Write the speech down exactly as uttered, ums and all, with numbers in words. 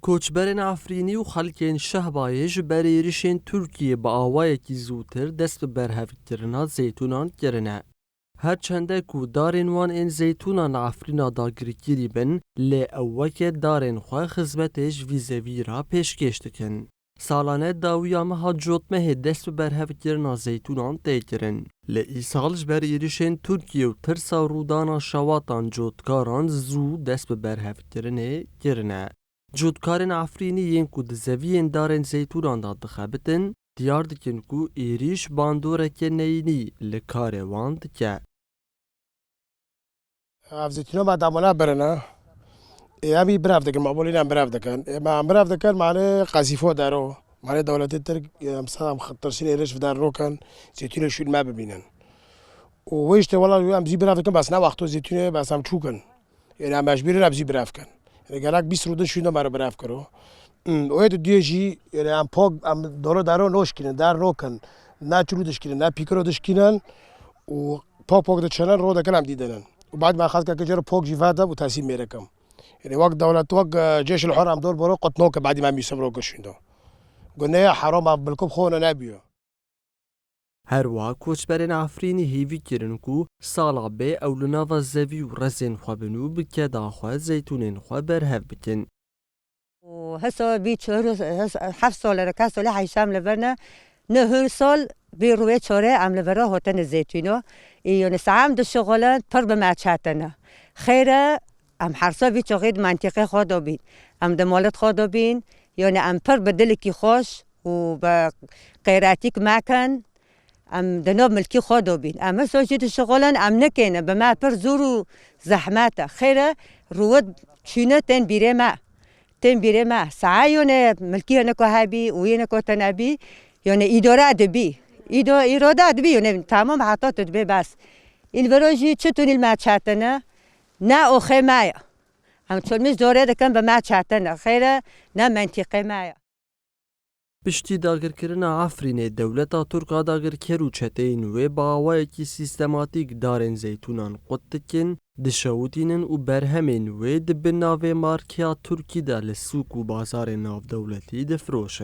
Koçberên Efrînî û xelkên Şehbayê ji ber êrişên Tirkiyê bi awayekî zûtir dest bi berhevkirina zeytûnan kirine. Her çende ku darên wan ên zeytûnan li Efrîna dagirkirî bin, lê ew weke darên xwe xizmetê ji vî zevî re pêşkêş dikin. Salane dawiya meha Cotmehê dest bi berhevkirina zeytûnan tê kirin. Lê îsal ji ber êrişên Tirkiye û tirsa rûdana şewatan cotkaran zû dest bi berhevkirinê kirine. Cotkarên Efrînî yên ku di zeviyên darên zeytûnan de dixebitin, diyar dikin ku êrîş bandoreke neyînî li karê wan dike. Ev zeytûna me damala birine. Ê, em î birav dikin, me bolîn em birav dikin. Ê, me em birav dikin, mane qezîfo dero. Mane dewletê Tirk, em sa em tirsîn êrîş bi der rokin, zeytûnê şûn me bibînin. Û wê işte wela em zî birav dikin, bes ne wexto zeytûnê, bes em çûkin. Ê, em mecbûr in em zî birav kin. Ê, gelek bîst rûdin şûn de me re birav kiro. Hmm, û yê di duyê jî, ê, em pok, em doro dero noşkinin, der nokin, ne çilû dişkinin, ne pîkiro dişkinin. Û pok pok diçinin, ro dikin em dîdinin. Û bad me xelkeke jê re pok jî vedib û teslîm mêrikim. Yanî wek dewlet, wek, e, cêş li hor em dor boro qutnoke badî me mîsim ro kişîndo. Guneye heram ev bilkum xone nebiyo. Her wiha koçberên Efrînî hêvî kirin ku sala bê ew li nava zevî û rezên xwe bin û bi keda xwe zeytûnên xwe berhev bikin. Û hesa vî çor, hes-, heft sal re, kes sal heyşam li vir ne, ne her sal vî rûyê çore em li vir re hotine zeytûno. Î, yani, saem dişixulin, pir bi me çetine. Xêre, em hersa vî çaxê di mentîqê xwe de bîn. Em di malit xwe de bîn, yani, em pir bi dilekî xweş û bi qeyretîk mekin. Em di nav milkî xwe de bîn. Em hesa jî dişixulin, em nikêne, bi me pir zor û zehmet e. Xêre, rûwit çûne tên bîrê me. Tên bîrê me. Sae yone milkî yone ku hebî û yene ku te nebî, yone îdare dibî. Îdo-, îrade dibî, yone tamam heta tu dibê bes. Îl vero jî çi tunîl me çetine, ne oxê me ye. Em çolmîş dore dikin bi me çetine. Xêre, ne mentîqê me ye. Piştî dagirkirina Efrînê, dewleta Tirk a dagirker û çeteyên wê bi awayekî sîstematîk darên zeytûnan qut dikin, dişewitînin û berhemên wê di bin navê markeya Tirkî de li sûk û bazarên navdewletî difiroşin.